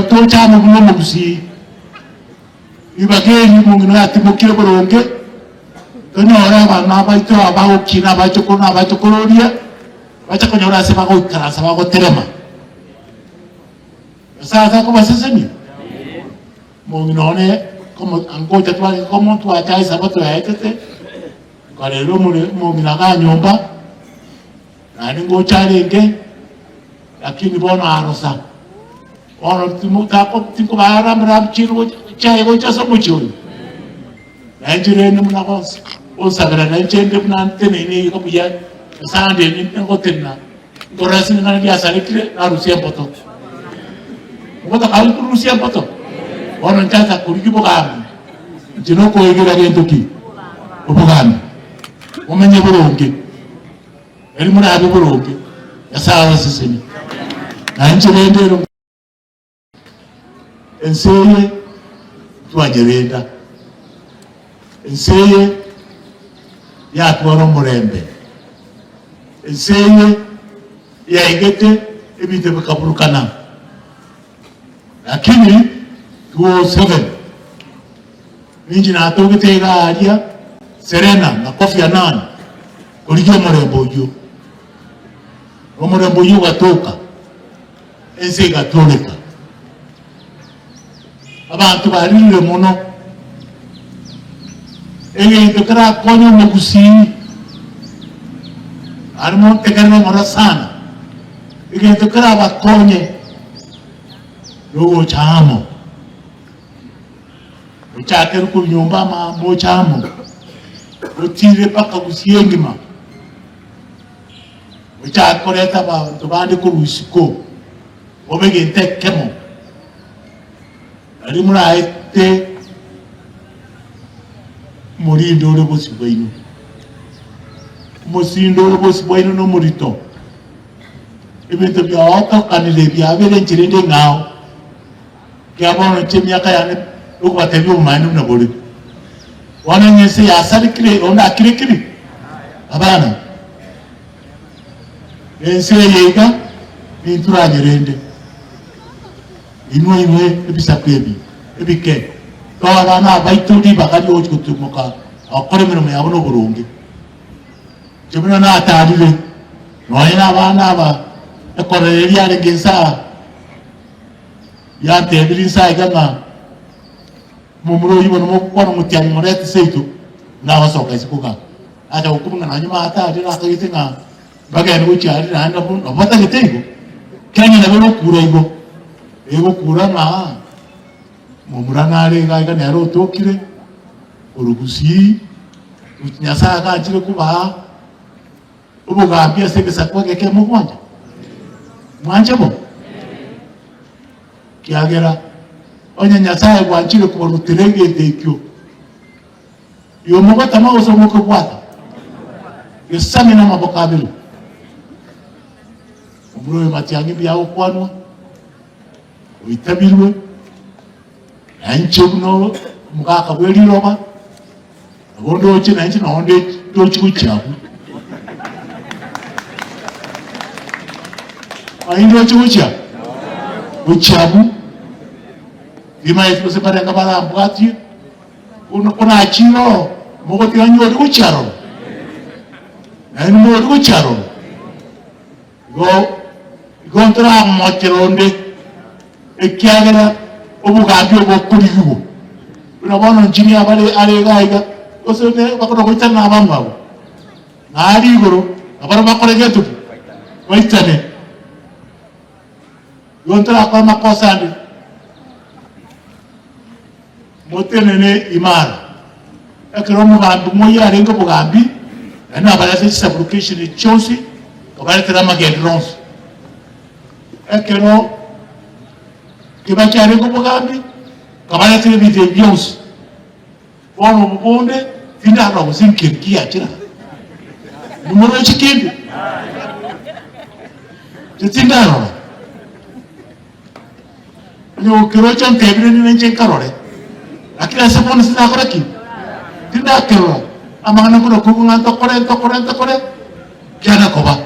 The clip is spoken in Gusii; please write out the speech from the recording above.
Tiga toche amo buna omogusii. Ribaga eri omong'ina oyo atimokire boronge, tonyore abana baito aba bagokina abachokoro na abachokororia, bache konyora ase bagoikaransa bagoterema. Nyasae ase akobasesenia? Omong'ina one komo ngocha twarenge komo twacha esabato yaetete, nkarera omore omong'ina igaa nyomba, naende ngocha arenge, lakini bono arosa. Bono timo tako tinkobaramera chire gocha chiaye gocha ase omochie oyo. Na inche rende buna bonsi onsabera na inche inde buna nteneine iga buya, Nyasae andende ngotenena, nkorora ase ring'ana riasarekire, narusia emboto. Mogotaka nkorusia emboto? Bono nchacha korigia obogambi, inche nokoegera gento ki? Obogambi. Momenye boronge. Eri morabe boronge, Nyasae abasesenie. Na inche rende ero ense eye ntwanyerenda, ense eye yatwara omorembe, ense eye yaigete ebinto bikaburukana, lakini 207 ninche natogete iga aria Serena na Kofi Annan korigia omorembe oyio, na omorembe oyio ogatoka. Ense egatoreka. Abanto baririre mono. Egento kerakonye omogusii, aria montegerere ng'ora sana, egento kerabakonye nogocha amo. Ochakerwe korwa nyomba ama moche amo, otire mpaka gusii engima. Ochake koreta abanto bande korwa isiko, bobe egento ekemo, nario moraete omorindi ore bosio bwaino. Omosindo ore bosio bwaino nomorito, ebinto biaotokanire biabeire enchera ende eng'ao, Ekiagera bono inche emiaka yane nokobatebia obomaene buna bore. Bono onye ense yasarekire, onde akire kiri? Abana, ense eye iga ninturanyerende inwe inwe ebisaku ebi ebike, toe abana abaito ribaga riogochia gotimoka na gokora emeremo yabo noboronge. Inche buna natarire, nonya nabana aba ekorero eria yarenge inse aa, Yantebirie inse aiga ng'a omomura oyio bono mogokwana omotianyi morete seito, buna agosoka isiko igaa. Nacha gokuma ng'a nonye maate aria nakagete ng'a mbagende gochia aria naende nabo nabo batagete igo. Kenya nabo egokura igo, egokura ng'a momura nare iga iga nere otokire, korwa gusii, Nyasaye agachire kobaa obogambi ase egesaku eke kemogwancha? Mwanche bo? Ekiagera onye Nyasae bwanchire kobarutera egento ekio, igo mogotama gose mokebwata, gesame namaboko abere. Omura oyo matiang'i mbuya agokwanwa, oitabirwe, na inche buna omogaka bwe riroba, Nabo ndoche nainche nao ndochi gochia abwo. Aye ndoche gochia gochia abwo. Timanyeti gose mbarenga barambwatie, bono konachire oo, mogotiga nyori gochia aroro, naende mori gochia aroro. Igo igo ntoramochere onde, ekiagera obogambi obo okorigigwa. Buna bono nchiria abare are iga iga, gose ne bakona goitana na abamwabo, na aria igoro nabarabwo bakore gento ki? Baitane. Igo ntorakore amakosa ande. Motenene imara. Ekero omogambi moyio arenge obogambi, naende nabarete chisublocation chionsi, nkabaretera amagenderero onsi. Ekero Kibaki arenge obogambi, nkabaretera ebinto ebi bionsi. Bono obo bonde tindarora gose nkeri kiachera. Nimoroche kende? Inche tindarora. Onye gokerocha ntebire nere inche nkarore, lakini ase bono tindakora ki? Tindakerora. Amang'ana buna okobua ng'a ntokore, ntokore, ntokore, kiana koba.